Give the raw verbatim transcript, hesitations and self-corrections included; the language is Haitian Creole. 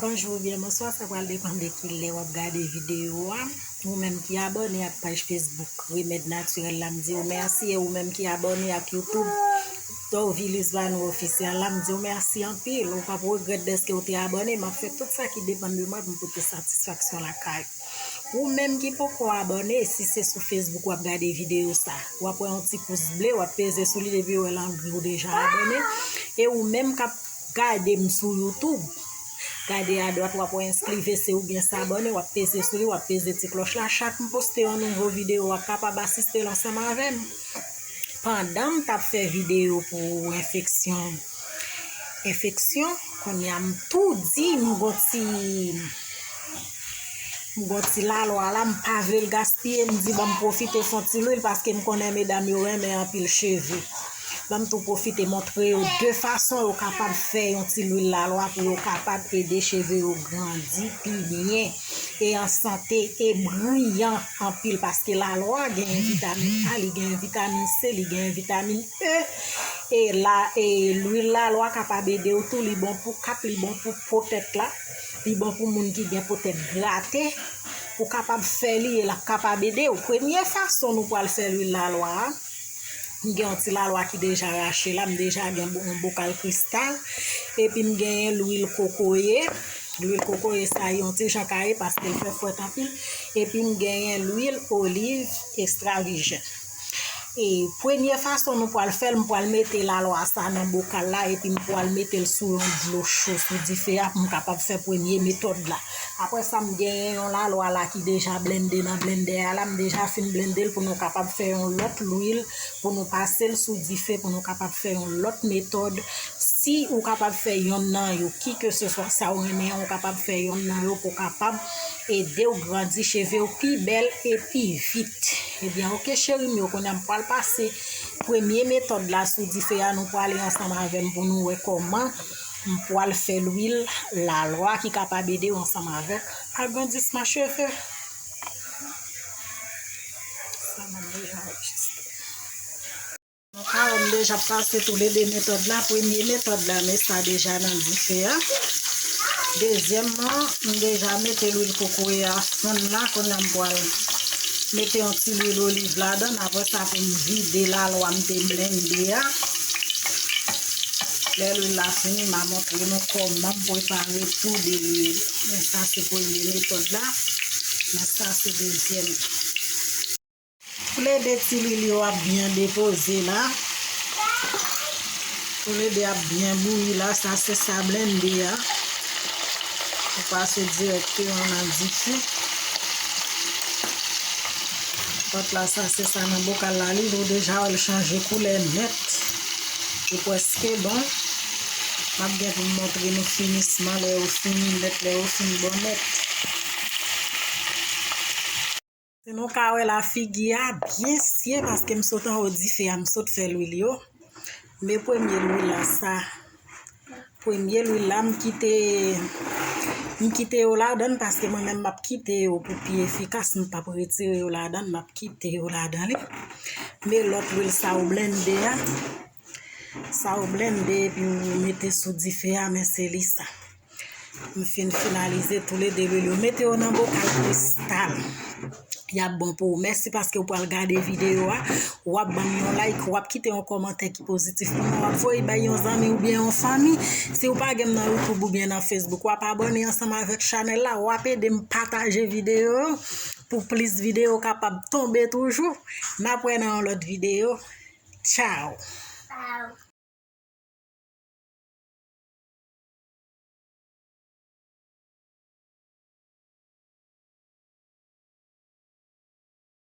Bonjou oubyen bonswa, sa pral depann de ki lè w ap gade videyo a. Ou menm ki abòne ak paj Facebook Remèd Natirèl la, m di w mèsi. E ou menm ki abòne ak YouTube Dorvilus Vanou Ofisyal la, m di w mèsi anpil. Ou p ap regrèt dèske w te abòne. M ap fè tout sa ki depann de mwen pou m pote satisfaksyon lakay ou. Ou menm ki poko abòne, si se sou Facebook w ap gade videyo sa, w ap wè yon ti pous ble, w ap peze sou li, depi w wè l an gri, ou deja abòne. E ou menm k ap gade m sou YouTube, gade adwat, w ap wè enskrivese oubyen sabòne, w ap peze sou li, w ap peze ti klòch la. Chak m poste yon nouvo videyo, w ap kapab asiste l ansanm avè m. Pandan m t ap fè videyo pou enfeksyon, enfeksyon, kounye a m tou di m gon ti, m gon ti lalwa la, m pa vle l gaspiye, m di ban m pwofite fè yon ti lwil paske m konnen medam yo renmen anpil cheve. Ban m tou pwofite montre yo de fason yo kapab fè yon ti lwil lalwa pou yo kapab ede cheve yo grandi pi byen e an sante e briyan anpil, paske lalwa genyen vitamin A, li genyen vitamin C, li genyen vitamin E. E la, e lwil lalwa kapab ede w tou, li bon pou kap, li bon pou po tèt la, li bon pou moun ki gen po tèt grate. Ou kapab fè li e l ap kapab ede w. Premye fason nou pral fè lwil lalwa a, m gen yon ti lalwa ki deja rache la, m deja gen bo-, yon bokal kristal, epi m genyen lwil kokoye. Lwil kokoye sa yon ti jan kaye paske l fè frèt anpil, epi m genyen lwil oliv ekstra vijèn. E premye fason nou pral fè l, m pral mete lalwa sa nan bokal la, epi m pral mete l sou yon dlo cho sou dife a pou m kapab fè premye metòd la. Apre sa, m genyen yon lalwa la ki deja blende nan blendè a la, m deja fin blende l pou nou kapab fè yon lòt lwil, pou nou pase l sou dife, pou nou kapab fè yon lòt metòd. Si ou kapab fè yonn nan yo, ki ke se swa sa ou renmen an, ou kapab fè yonn nan yo pou kapab ede w grandi cheve w pi bèl e pi vit. Ebyen, oke, cheri m yo, kounye a m pral pase premye metòd la sou dife a, nou prale ansanm avè m pou nou wè kòman m pral fè lwil lalwa ki kapab ede w ansanm avèk agrandisman cheve. Sa m ap deja anrejistre. Nou ka wè m deja pase toulede metòd la. Premye metòd la, men sa deja nan dife a. Dezyèmman, m deja mete lwil kokoye a fonn la. Kounye a m pral mete yon ti lwil oliv ladan l. Apre sa, pou m vide lalwa m te blende a. Lè lwil la fini, m a montre nou kòman m prepare tou de lwil. Men sa se premye metòd la. Men sa se dezyèm. Toulede ti lwil yo ap byen depoze la. Toulede ap byen bouyi la. Sa se sa blende a. Ou pase dirèkteman nan dife. Lòt la, sa se sa nan bokal la. Li, ou deja wè l chanje koulè nèt. Li prèske bon. M ap gen pou m montre nou finisman lè yo fini nèt, lè yo fin bon nèt. Si nou ka wè la, figi a byen sye paske m sot anwo dife a, m sot fè lwil yo. Men premye lwil la, sa. Premye lwil la, m kite, m kite yo ladan l paske mwen menm m ap kite yo pou pi efikas, m p ap retire yo ladan l, m ap kite yo ladan li. Men lòt lwil sa ou blende a, sa ou blende epi ou mete sou dife a, men se li sa. M fin finalize toulede lwil yo. Mete yo nan bokal kristal. Y ap bon pou ou. Mèsi paske w pral gade videyo a. W ap ban m yon like, w ap kite yon kòmantè ki pozitif pou mwen. W ap voye bay yon zanmi oubyen yon fanmi. Si w pa gen m nan YouTube oubyen nan Facebook, w ap abòne ansanm avèk chanèl la. W ap ede m pataje videyo yo pou plis videyo kapab tonbe toujou. N ap wè nan yon lòt videyo. Tchaw!